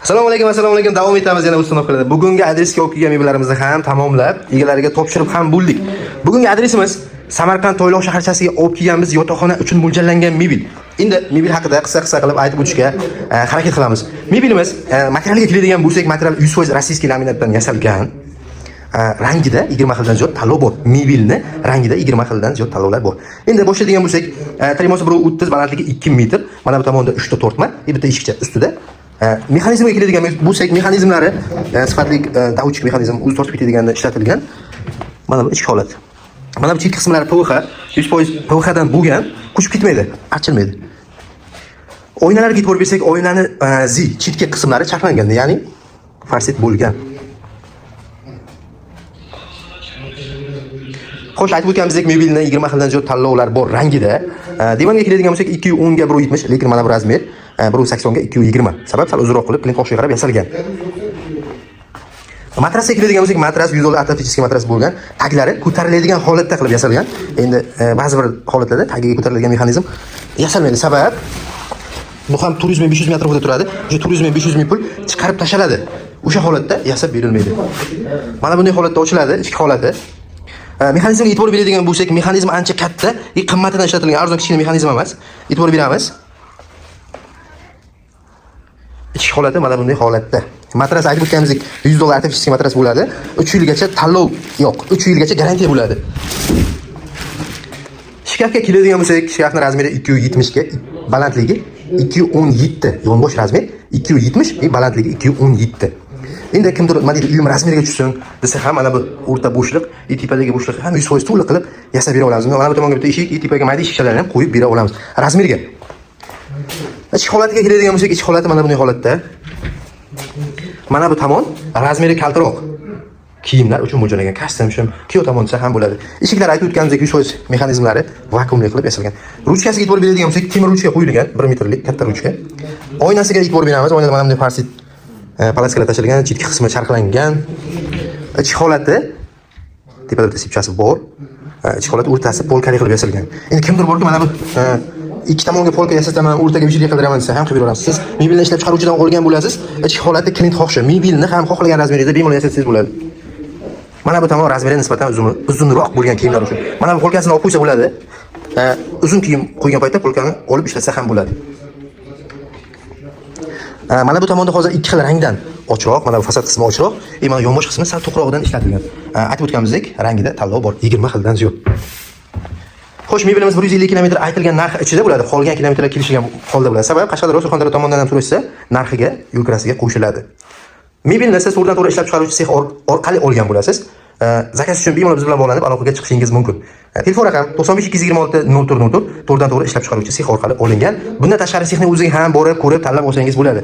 Assalomu alaykum, assalomu alaykum. Davom etamiz yana установка larda. Bugungi adresga olib kelgan mebellarimizni ham tamomlab, egalariga topshirib ham bo'ldik. Bugungi adresimiz Samarqand Toyloq shaharchasiga olib kelganmiz yotoqxona uchun mo'ljallangan mebel. Endi mebel haqida qisqa-qisqa qilib aytib o'tishga harakat qilamiz. Mebelimiz materialiga keladigan bo'lsak, material 100% российский laminatdan yasalgan. Rangida 20 xildan ziyod tanlov bor. Mebelni rangida 20 xildan ziyod tanlovlar bor. Endi boshlaydigan bo'lsak, trimosi 1.30, balandligi 2 metr. Mana bu tomonda 3 ta tortma, bitta eshikcha ustida. Mexanizmga keladigan bo'lsak, mexanizmlari sifatli доводчик mexanizm, o'zi tortib ketadigan ishlatilgan. Mana bu ichki holat. Mana bu chetki qismlari PVH, 100% PVH dan bo'lgan, ko'chib ketmaydi, archilmaydi. Oynalarga e'tibor bersak, oynani zi chetki qismlari charxlangan, ya'ni farset bo'lgan. Xo'sh, aytib o'tganimizdek, mebelni 20 xildan ziyod tanlovlar bor rangida. Divanga keladigan bo'lsak, 210 ga 1.70, lekin mana bu razmer 1.80 ga 2.20. Sabab sal uzunroq qilib, klient xohishiga qarab yasalgan. Matrasga keladigan bo'lsak, matras 100 dollar ortopedический matras bo'lgan. Taglari ko'tariladigan holatda qilib yasalgan. Endi ba'zi bir holatlarda tagiga ko'tariladigan mexanizm yasalmaydi. Sabab bu ham 400 ming, 500 ming atrofida turadi. O'sha 400 ming, 500 ming pul chiqarib tashaladi. O'sha holatda yasab berilmaydi. Mana bunday holatda ochiladi, ichki holati. Mexanizmga e'tibor beradigan bo'lsak, mexanizm ancha katta,qimmatidan ishlatilgan, arzon kichkina mexanizm emas. E'tibor beramiz. Ichki holati mana bunday holatda. Matras aytib o'tganimizdek 100 dollar ortopedический matras bo'ladi. 3 yilgacha tanlov yo'q. 3 yilgacha garantiya bo'ladi. Shkafga keladigan bo'lsak, shkafning razmeri 270 ga, balandligi 217. Yonbosh razmer 270 va balandligi 217. Endi kimdir nima deydi, uyim razmeriga tushsin desa ham, mana bu o'rta bo'shliq, tepadagi bo'shliq ham 100% to'liq qilib yasab bera olamiz. Mana bu tomonga bitta eshik, tepaga mayda eshikchalarni ham qo'yib bera olamiz. Razmerga. Ichki holatiga keladigan bo'lsak, ichki holati mana bunday holatda. Mana bu tomon razmeri kaltaroq. Kiyimlar uchun mo'ljallangan kostyum, shim, kuyov tomon desa ham bo'ladi. Eshiklar aytib o'tganimizdek 100% mexanizmlari vakuumli qilib yasalgan. Ruchkasiga e'tibor beradigan bo'lsak, temir ruchka qo'yilgan, 1 metrlik katta ruchka. Oynasiga e'tibor beramiz. Oynada mana bunday farsit palaskalar tashlangan, chetki qismi charxlangan. Ichki holati tepada bitta sipchasi bor. Ichki holati o'rtasi polkali qilib yasalgan. Endi kimdir borki, mana bu ikki tomonga polka yasasam, o'rtaga beshiklik qildiraman desa ham qilib beraverasiz. Siz mebelni ishlab chiqaruvchidan olgan bo'lasiz. Ichki holati klient xohishi. Mebelni ham xohlagan razmerida bemalol yasatsangiz bo'ladi. Mana bu tomon razmeri nisbatan uzunroq bo'lgan kiyimlar uchun. Mana bu polkasini olib qo'ysa bo'ladi. Uzun kiyim qo'ygan paytda polkani olib ishlatsa ham bo'ladi. Mana bu tomonda hozir ikki xil rangdan ochroq, mana bu fasad qismi ochroq, mana yonbosh qismi sal to'qrog'idan ishlatilgan. Aytib o'tganimizdek, rangida tanlov bor, 20 xildan ziyod. Xo'sh, mebelimiz 150 kilometr aytilgan narx ichida bo'ladi. Qolgan kilometrlar kelishilgan holda bo'ladi. Sababi Qashqadaryo, Surxondaryo tomondan ham so'rashsa, narxiga, yo'l kirasiga qo'shiladi. Mebelni siz to'g'ridan to'g'ri ishlab chiqaruvchi sex orqali olgan bo'lasiz. Zakaz uchun bemalol biz bilan bog'lanib, aloqaga chiqishingiz mumkin. Telefon raqam 95 226 04 04, to'g'ridan to'g'ri ishlab chiqaruvchi sex orqali olingan. Bundan tashqari sexning o'ziga ham borib, ko'rib, tanlab olsangiz bo'ladi.